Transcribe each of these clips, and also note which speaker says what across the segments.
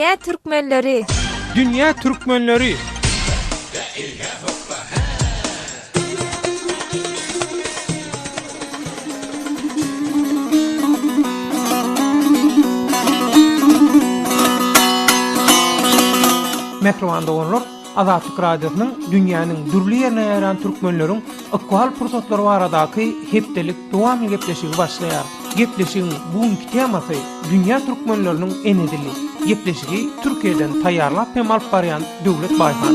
Speaker 1: Dünýä türkmenleri!
Speaker 2: Dünýä türkmenleri! Mähriban doganlar, Azatlyk Radiosynyň dünýäniň dürli ýerine ýaýran türkmenleriň ykbal pursatlary baradaky hepdelik dowamly gepleşigi başlaýar. Gepleşigiň bu günki temasy Dünýä türkmenleriniň ene dili. Gepleşigi Türkiýeden taýýarlap hem alyp barýan Döwlet Baýhan.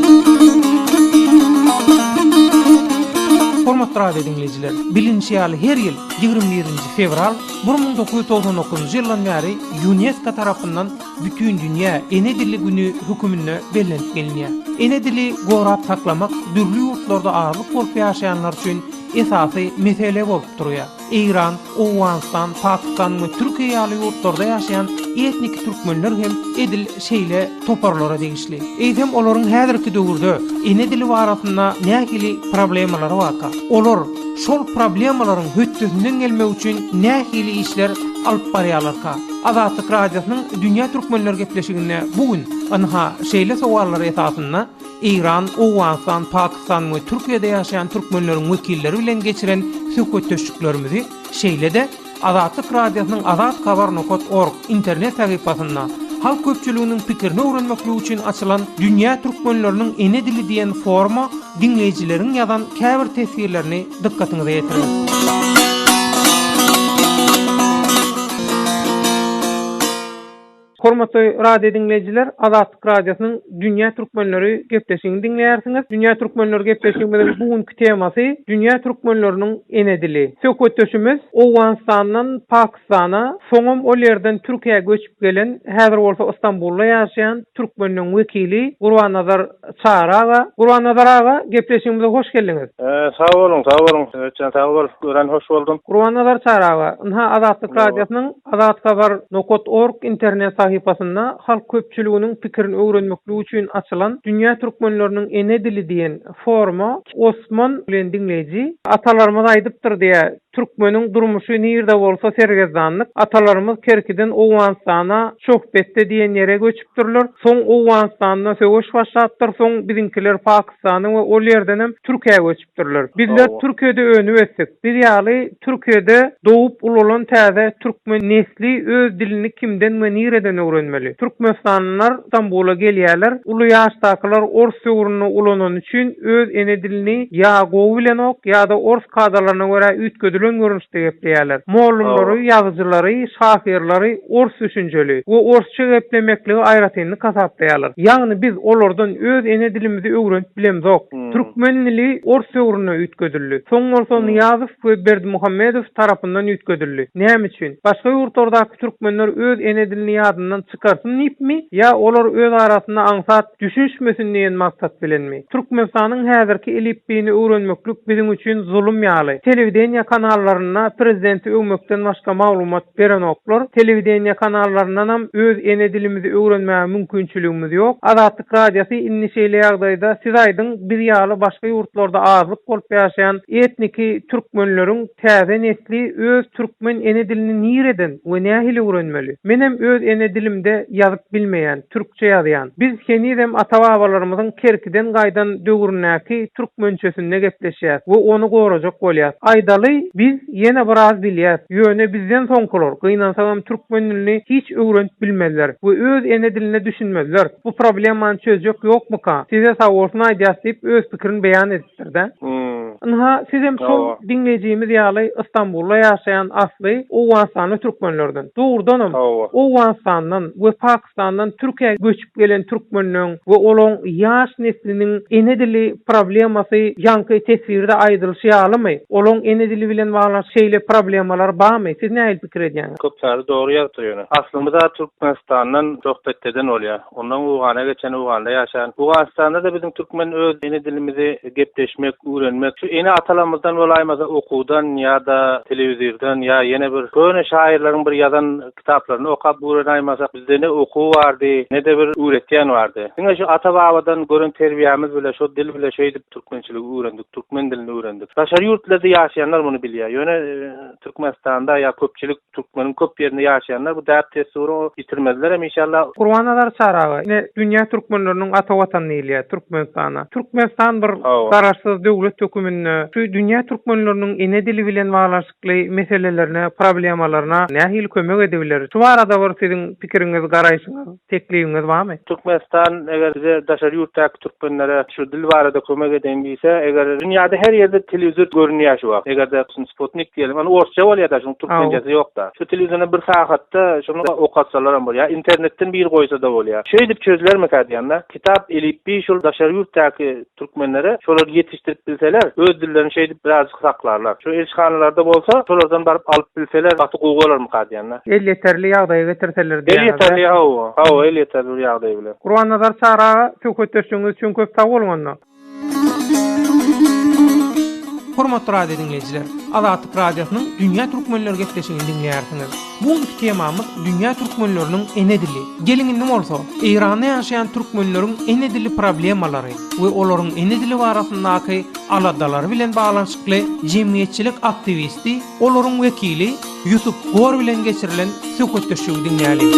Speaker 2: Hormatly radio diňleýjiler, bilinişi ýaly her ýyl 21-nji fewral 1999-njy ýyldan bäri Ýunesko tarapyndan Bütindünýä ene dili güni höküminde bellenip gelinýär. Ene dili gorap saklamak dürli ýurtlarda azlyk bolup ýaşaýanlar üçin esasy mesele bolup durýar. Eýran, Owganystan, Pakistan we Türkiýe ýaly ýurtlarda ýaşaýan etniki türkmenler hem edil şeýle toparlara degişli. Eýsem olaryň häzirki döwürde ene dili barasynda nähili problemalary barka? Olar şol problemalaryň hötdesinden gelmek üçin nähili işler alyp barýarlarka? Azatlyk Radiosynyň Dünýä Türkmenleri gepleşiginde bu gün ynha şeýle sowallar esasynda Eýran, Owganystan, Pakistan we Türkiýede ýaşaýan türkmenleriň wekilleri bilen geçiren söhbetdeşliklerimizi, şeýle-de Azatlyk Radiosynyň Azathabar nokat org internet sahypasynda halk köpçüliginiň pikirini öwrenmeklik üçin açylan Dünýä türkmenleriniň ene dili diýen foruma diňleýjileriň ýazan käbir teswirlerini dykgatyňyza ýetireris. Hormatly radio diňleýjiler, Azatlyk Radiosynyň Dünýä türkmenleri gepleşigini diňleýärsiňiz. Dünýä türkmenleri gepleşigimiziň bu günki temasy Dünýä türkmenleriniň ene dili. Söhbetdeşimiz Owganystandan Pakistana, soňam ol ýerden Türkiýä göçüp gelen, häzir bolsa Istanbulda ýaşaýan türkmenleň wekili Gurbannazar Çary aga. Gurbannazar aga, gepleşigimize hoş geldiňiz.
Speaker 3: Sag boluň, sag boluň. Ötjan sag bol. Örän hoş boldum.
Speaker 2: Gurbannazar Çary aga, ynha Azatlyk Radiosynyň Azathabar nokat org internet sahypasynda halk köpçüliginiň pikirini öwrenmeklik üçin açylan Dünýä türkmenleriniň ene dili diýen foruma Osman bilen diňleýji, Atalarymyz aýdypdyr diýýär, türkmeniň durmuşy nirde bolsa sergezdanlyk, atalarymyz Kerkiden Owganystana Çohbetde diýen ýere göçüpdirler, soň Owganystanda söweş başlapdyr, soň biziňkiler Pakistana we ol ýerdenem Türkiýä göçüpdirler. Türler. Bizler Türkiýede önüp ösdük. Biz ýaly Türkiýede dogup ulalan täze türkmen nesli öz dilini kimden we nireden öwrenmeli? Türkmenistanlylar Stambula gelýäler, uly ýaşdakylar ors döwründe ulanany üçin öz ene dilini ýa gowy bilenok ýa-da ors kadalaryna görä üýtgedilen görnüşde gepleýäler. Mollumlary, ýazyjylary, şahyrlary ors düşünjeli we orsça geplemekligi aýratynlyk hasaplaýarlar. Ýagny biz olardan öz ene dilimizi öwrenip bilemzok. Türkmen dili ors döwründe üýtgedildi. Soň bolsa Nyýazow we Berdimuhamedow tarapyndan üýtgedildi. Näme üçin? Başga ýurtlardaky türkmenler öz ene dilini ýadyndan çykarsyn diýipmi ýa olar öz arasynda aňsat düşünişmesin diýen maksat bilenmi? Türkmenistanyň häzirki elipbiýini öwrenmeklik biziň üçin zulum ýaly. Telewideniýe kanallarynda prezidenti öwmekden başga maglumat berenoklar. Telewideniýe kanallaryndanam öz ene dilimizi öwrenmäge mümkinçiligimiz ýok. Azatlyk Radiosy indi şeýle ýagdaýda siz aýdyň biz ýaly başga ýurtlarda azlyk bolup ýaşaýan etniki türkmenleriň täze nesli öz türkmen ene dilini nireden we nähili öwrenmeli? Menem öz ene dilimde ýazyp bilmeýän, türkçe ýazýan. Biz henizem ata-babalarymyzyň Kerkiden gaýdan döwründäki türkmençesinde gepleşýäs we ony gorajak bolýas. Aýdaly biz Ýene biraz bilýäs, ýöne bizden soňkular, gynansagam türkmen dilini hiç öwrenip bilmezler we öz ene diline düşünmezler. Bu problemany çözjek ýokmyka? Size sagbolsun aýdýas diýip öz pikirini beýan edipdir-dä. Ynha, sizem şol diňleýjimiz ýaly Ystambulda ýaşaýan asly owganystanly türkmenlerden. Dogrudanam, Owganystandan we Pakistandan Türkiýä göçüp gelen türkmenleň we olaň ýaş nesliniň ene dili problemasy ýaňky teswirde aýdylyşy ýalymy? Olaň ene dili bilen baglan şeýle problemalar barmy? Siz nähili pikir edýäňiz?
Speaker 3: Köp zady dogry ýazypdyr ýöne. Aslymyza Türkmenistandan Çohpetdeden bolýa. Ondan Owgana geçen Owganda ýaşan. Owganystanda-da biziň türkmen öz ene dilimizi gepleşmek, öwrenmek. Şu. ene-atalarymyzdan bolaýmasa okuwdan ýa-da telewizordan ýa ýene bir köne şaýyrlaryň bir ýazan kitaplaryny okap öwrenäýmasak bizde ne okuw bardy, ne-de bir öwretýän bardy. Diňe şu ata-babadan gören terbiýämiz bile, şo dil bile şeýdip türkmençiligi öwrendik, türkmen dilini öwrendik. Daşary ýurtlarda ýaşaýanlar muny bilýär. Ýöne Türkmenistanda ýa köpçülik türkmeniň köp ýerinde ýaşaýanlar bu däp-dessury ýitirmezlerem inşallah.
Speaker 2: Gurbannazar Çary aga, ine dünýä türkmenleriniň ata watany diýilýär Türkmenistana. Türkmenistan bir garaşsyz döwlet höküminde şu dünýä türkmenleriniň ene dili bilen baglanyşykly meselelerine, problemalaryna nähili kömek edibiler? Şu barada bir siziň pikiriňiz, garaýşyňyz? Teklibiňiz barmy?
Speaker 3: Türkmenistan eger bize daşary ýurtdaky türkmenlere şu dil barada kömek edeýin diýse, eger dünýäde her ýerde telewizor görünýär şu wagt. Egerde sputnik diýelim, ony orsça bolýada şuň türkmençesi ýokda. Şu telewizorda bir sagatda şuny okatsalaram bolýar. Internetden biri goýsada bolýar. Şeýdip çözülermikä diýende, kitap elipbiý şul daşary ýurtdaky türkmenlere şolary ýetişdirip bilseler, öz dillerini şeýdip birazjyk saklarlar. Şu ilçihanalarda bolsa, şolardan baryp alyp bilseler gaty gowy bolarmyka diýende.
Speaker 2: Elýeterli ýagdaýa getirseler
Speaker 3: diýýäňiz-dä? Elýeterli, hawa. Hawa, elýeterli bir ýagdaý bilen.
Speaker 2: Gurbannazar Çary aga, söhbetdeşligiňiz üçin köp sag boluň onda. Hormatly radio diňleýjiler, Azatlyk Radiosynyň Dünýä Türkmenleri gepleşigini diňleýärsiňiz. Bu günki temamyz dünýä türkmenleriniň ene dili. Geliň indi bolsa, Eýranda ýaşaýan türkmenleriň ene dili problemalary we olaryň ene dili barasyndaky aladalary bilen baglanyşykly jemgyýetçilik aktiwisti, olaryň wekili Ýusup Gor bilen geçirilen söhbetdeşligi diňläliň.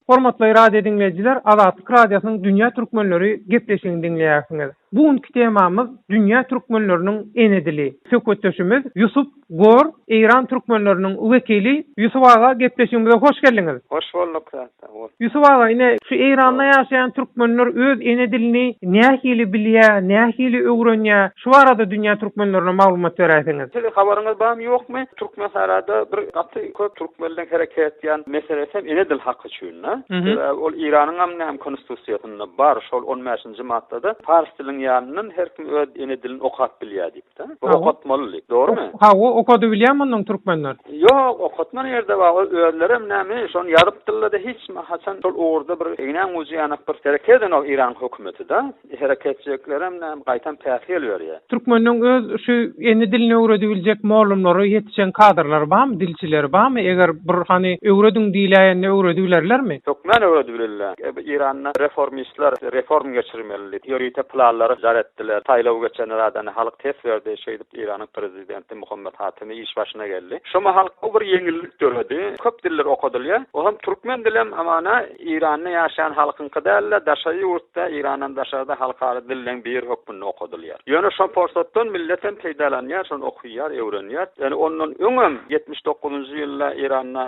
Speaker 2: Hormatly radio diňleýjiler, Azatlyk Radiosynyň Dünýä Türkmenleri gepleşigini diňleýärsiňiz. Bu günki temamyz dünýä türkmenleriniň ene dili. Söhbetdeşimiz Ýusup Gor, Eýran türkmenleriniň wekili. Ýusup aga gepleşigimize hoş geldiňiz.
Speaker 1: Hoş bolduk sag bol.
Speaker 2: Ýusup aga ine şu Eýranda ýaşaýan türkmenler öz ene dilini nähili bilýä, nähili öwrenýä, şu barada dünýä türkmenlerine maglumat beräýseňiz.
Speaker 1: Siziň habaryňyz barmy ýokmy Türkmensahrada bir gaty köp türkmenleň hereket etýän meselesi hem ene dil haky üçin-de. Sebäbi ol Eýranyňam näme konstitusiýasynda bar şol on bäşinji maddada pars diliniň ýanyndan her kim öz ene dilini okap bilýär diýip. Bu okatmaly diýip, dogrumy?
Speaker 2: Hawa, okadybilýärmi onnoň türkmenler?
Speaker 1: Ýok, okatma nirde bar, ol özlerem näme, şony ýazypdyrlar-da, hiç haçan şol ugurda bir ignäň ujy ýanak bir hereket edenok Eýranyň hökümeti-de. Hereket etjeklerem näme, gaýtam päsgel berýär.
Speaker 2: Türkmeniň öz şu ene dilini öwredibiljek mollumlary, ýetişen kadrlary barmy, dilçileri barmy? Eger bir hany öwrediň diýläýende öwredibilerlermi?
Speaker 1: Hökmän öwredibilirler. Eýranda reformistler reform geçirmeli diýip, ýörite planlary jar etdiler. Saýlaw geçen radany halk ses berdi. Şeýdip Eýranyň prezidenti Muhammet Hatemi iş başyna geldi. Şo mahal bir ýeňillik döredi. Köp diller okadylýar. Olam türkmen dilem hamana Eýranda ýaşaýan halkyňky däl-de, daşary ýurtda, Eýrandan daşarda halkara dilleň biri hökmünde okadylýar. Ýöne şo pursatdan millet hem peýdalanýar, şony okaýar, öwrenýär. Ýöne ondan öňem 79-njy ýylda Eýranda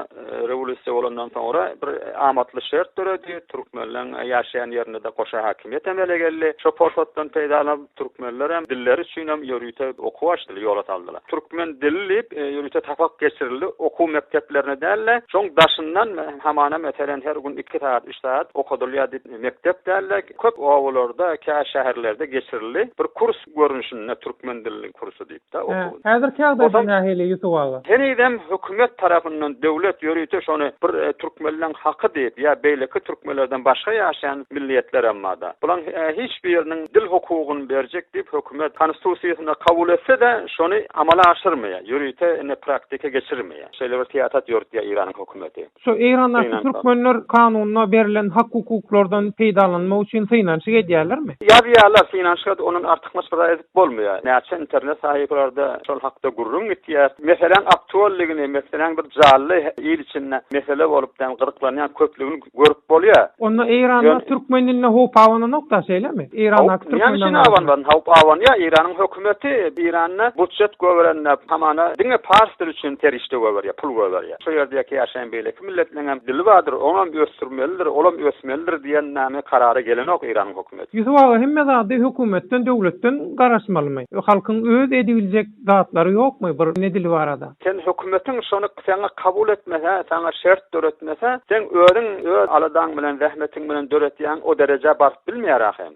Speaker 1: Rewolýusiýa bolandan soňra bir amatly şert döredi, türkmenleň ýaşaýan ýerinde-de goşa häkimiýet emele geldi. Şo pursatdan peýdalanyp, türkmenler hem dilleri üçin hem ýörite okuw açdylar, ýola saldylar. Türkmen dili diýip, ýörite sapak geçirildi, okuw mekdeplerinde däl-de, şoň daşyndan hamana meselem her gün iki sagat, üç sagat okadylýar diýip, mekdep däl-de, köp obalarda, kä şäherlerde geçirildi. Bir kurs görnüşinde türkmen diliniň kursy diýip-de
Speaker 2: okuw. Häzirki ýagdaýda nähili Ýusup aga?
Speaker 1: Henizem hökümet tarapyndan döwlet ýörite şony bir türkmenleň haky diýip ýa beýleki türkmenlerden başga ýaşaýan milliýetlerem barda. Bulaň hiç biriniň dil hukugyny berjek diýip hökümet konstitusiýasynda kabul etse-de şony amala aşyrmaýar, ýörite indi praktika geçirmeýär. Şeýle bir syýasat ýörütýär Eýranyň hökümeti.
Speaker 2: Şu Eýrandaky türkmenler kanunda berlen hak-hukuklardan peýdalanmak üçin synanyşyk edýärlermi?
Speaker 1: Ýazýarlar, synanyşyk edip, ondan artykmaç bir zat edip bolmaýar. Näçe internet sahypalarda şol hakda gürrüň gitýär. Meseläň aktuallygyny, meseläň bir janly il içinde mesele bolup, ýagny gyzyklanýan köplügini görüp bolýar.
Speaker 2: Onda Eýranda türkmen diline howp abananok-da, şeýlemi? Eýrandaky
Speaker 1: türkmenleriň Näme üçin abanmasyn? Howp abanýar. Eýranyň hökümeti Eýranda budjet goýberende, hamana diňe pars dili üçin serişde goýberýär, pul goýberýär. Şu ýerdäki ýaşaýan beýleki milletleňem dili bardyr, oňam ösdürmelidir, olam ösmelidir diýen näme karara gelenok Eýranyň hökümeti.
Speaker 2: Ýusup aga hemme zady hökümetden döwletden garaşmalymy? Halkyň öz edibiljek zatlary ýokmy bir ene dili barada?
Speaker 1: Sen hökümetiň şony saňa kabul etmese, saňa şert döretmese, seň özüň öz aladaň bilen, zähmetiň bilen döretýäň o derejä baryp bilmeýär ahem.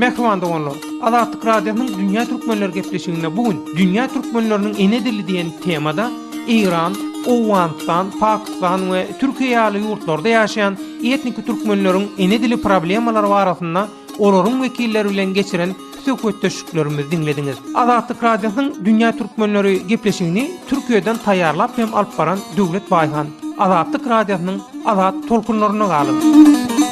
Speaker 2: Mähriban doganlar, Azatlyk Radiosynyň Dünýä Türkmenleri gepleşiginde bu gün Dünýä türkmenleriniň ene dili diýen temada Eýran, Owganystan, Pakistan we Türkiýe ýaly ýurtlarda ýaşaýan etniki türkmenleriň ene dili problemalary barasynda. olaryň wekilleri bilen geçiren söhbetdeşliklerimizi diňlediňiz. Azatlyk Radiosynyň Dünýä Türkmenleri gepleşigini Türkiýeden taýýarlap hem alyp baran Döwlet Baýhan. Azatlyk Radiosynyň azat tolkunlarynda galyň!